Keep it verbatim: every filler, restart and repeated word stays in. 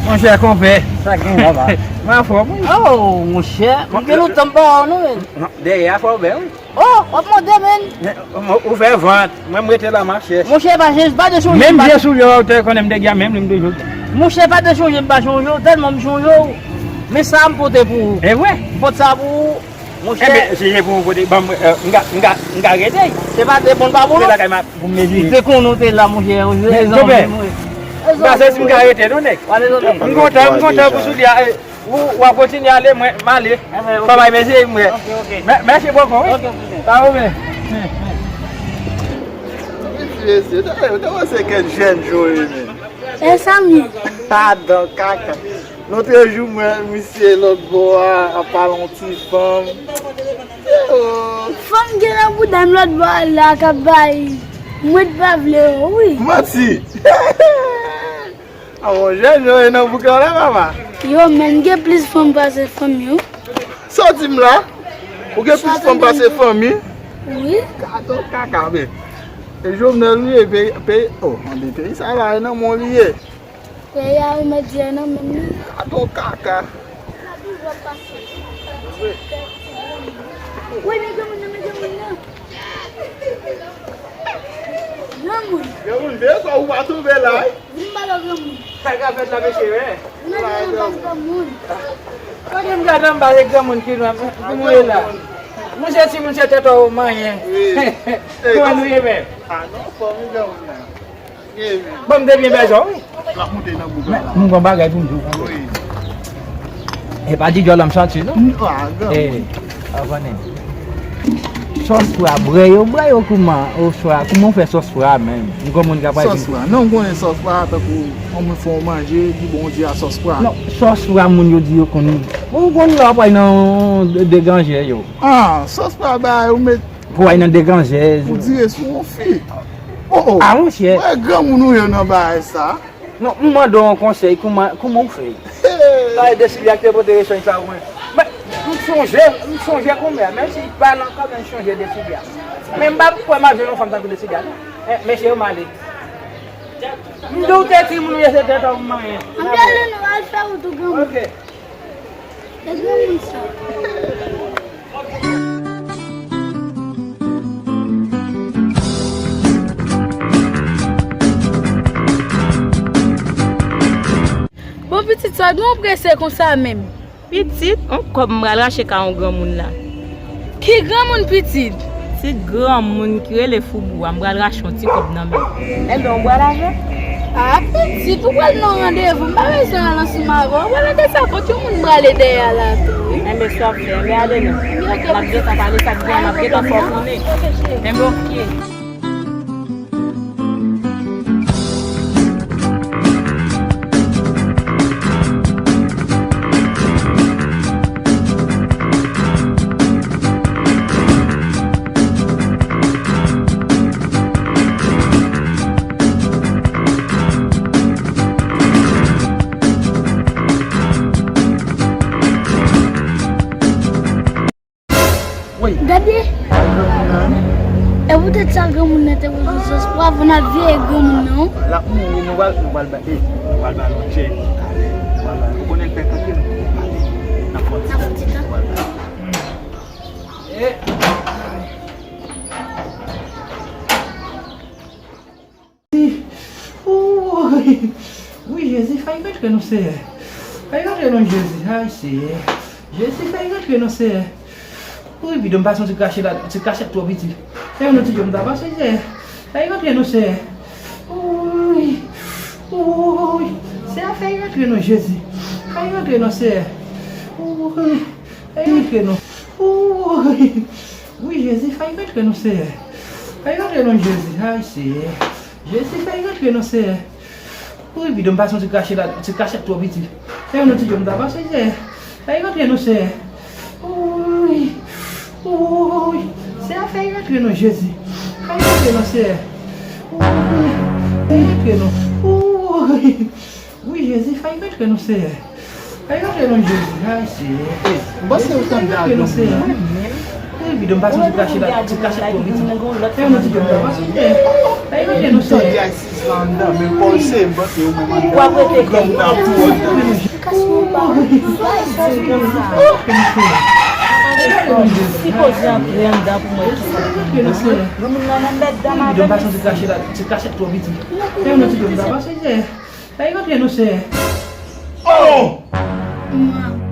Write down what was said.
Monchè, konpè. Sa gen, papa? Mwen anfòm, wi. Oh, monchè, m gen lontan m pa wè w, non, men. Non, dèyè a fè w bèl, wi. Oh, w ap mande, men. Ou fè vant. Mwen, m rete la, m ap chèche. Monchè, pa chèche, pa de sonje. Menm je soulye w te konnen m te gen, menm li m toujou gen. Monchè, pa de sonje, m pa sonje w, tèlman m sonje w. Men sa m pote pou ou. E vre? M pote sa pou ou. Monchè. Enben, si se pou ou pote, ban m, euh, m ka, m ka, m ka rete. Se pa de bon, pa bon, non. Pou m medite. Te konnen w te la, monchè. Men, konpè, m pa santi m ka rete, non, nèg. M kontan, m kontan pou soulye a. Ou, w ap kontinye ale, mwen, m ale. Fò m al mezi, mwen. Mè-, mèsi bokou, wi. Pa pwoblèm. Mesye, mesye, ta, ta wè se kèk jèn jan yo ye, men. E sa m ye? Adan kaka. Lòt jou, mwen, misye lòt bò a, ap pale yon ti fanm. Fanm gen nan bouda m lòt bò a la k ap bay. Mwen t pa vle yo, wi. Manti. A, monchè, nou e nan bouk la, papa. Yo, men, gen plis fanm pase fanmi, wi. Sa w di m la? Ou gen plis fanm pase fanmi? Wi. Gade yon kaka, men. E Jovenel, wi, e peyi, peyi, oh, mande peyi sa la, e nan men w li ye. Peyi a remèt dye nan men m, wi. Gade yon kaka. Wi, men granmoun nan, men granmoun nan. Granmoun. Granmoun, de fwa ou pa twouve la, wi. Vin pale granmoun. Sa k ap fèt la, mesye, wè? Vin pale granmoun. Kote m gade anba, se granmoun ki nou, ki nou ye la. Monchè, timoun, se tèt ou manyen. Wi. Kòman nou ye menm? A non, fò m granmoun nan. Bon, m te byen bezwen, wi. L ap monte nan bouk la. M gon bagay pou m di w. Wi. E pa di djòl la m santi, non? E, avan nèg. Sòs fra, brè yo, brè yo kouman, oswa, kouman w fè sòs fra menm? M gon moun k ap di. Sòs fra. Non, m konnen sòs fra, tankou, yon moun fè yon manje, di bon, w di a sòs fra. Non, sòs fra, moun yo di yo konn. Ou konn lè w ap pral nan deganjè yo. Ah, sòs fra, ba, ou met. Pou w al nan deganjè. Ou dire sou yon fi. Oh, oh. A, monchè. Wè granmoun ou ye nan bagay sa. Non, m mande w yon konsèy, kouman, kouman w fè? Hey. Sa e Desilia ki te pote resèy sa pou mwen. Men, m sonje, m sonje kounya, menm si l pa la ankò, men m sonje Desilia. Men m pa kwè m ap jwenn yon fanm tankou Desilia, non. Eh, mesye, m ale. M di w te timoun, ou ye se tèt ou manyen. M ale, nou al fè wout ou granmoun. Ok. E granmoun sa. Bon, pitit, sa nou prese konsa menm? Pitit, on kòb m pral rache ka yon granmoun la. Ki granmoun, pitit? Ti granmoun ki rele Foubou a, m pral rache yon ti kòb nan men l. Enben, w pral avè l? A, pitit, ou pral nan randevou, m pa bezwen al ansanm avè w. Ou pral rete sa kot yon moun m prale dèyè a la tou, wi. Enben, sa w ap fè, enben, ale non. M ap gentan pale sa k gen, m ap gentan fè w konnen. Enben, oke. Gade. E poutèt sa granmoun nan te bezwen sòs pwav, n ap veye granmoun nan. L ap mouri, nou pral, nou pral ba, eh, nou pral ba l yon tchèk. Nou pral ba l. Ou konnen l fè kanpe nou. N ap fè yon ti tan. Wi, Jezi, fè y rantre non, Seyè. Fè y rantre non, Jezi. Ay, Seyè. Jezi, fè y rantre non, Seyè. Wi, bidon, m pase yon ti krache la, ti krachèt twò piti. Fè yon ti jan m ta pase, Seyè. Fè y rantre non, Seyè. Wi, wi. Seyè, fè y rantre non, Jezi. Fè y rantre non, Seyè. Wi, fè y rantre non. Wi. Wi, Jezi, fè y rantre non, Seyè. Fè y rantre non, Jezi. Ay, Seyè. Jezi, fè y rantre non, Seyè. Wi, bidon, m pase yon ti krache la, ti krachèt twò piti. Fè yon ti jan m ta pase, Seyè. Fè y rantre non, Seyè. Wi. Wi. Seyè, fè y rantre non, Jezi. Fè y rantre non, Seyè. Wi. Fè y rantre non. Wi. Wi, Jezi, fè y rantre non, Seyè. Fè y rantre non, Jezi. Ay, Seyè. Jezi, fè y rantre non, Seyè. Wi, Bidon pa santi krache la, ti krache twò piti. Fè yon ti bidon pa santi. Fè yon ti bidon. Tande a sis la anndan, men kò l se bòt yo menm anndan. W ap rete granm nan tou anndan. Kas mwen pa. Sipoze antre anndan pou mwen ki sa. Granmoun nan nan bèt dam avè m. Bidon pa santi krache la, ti krache twò piti. Fè yon ti bidon pa santi. Fè yon ti bidon. Oh!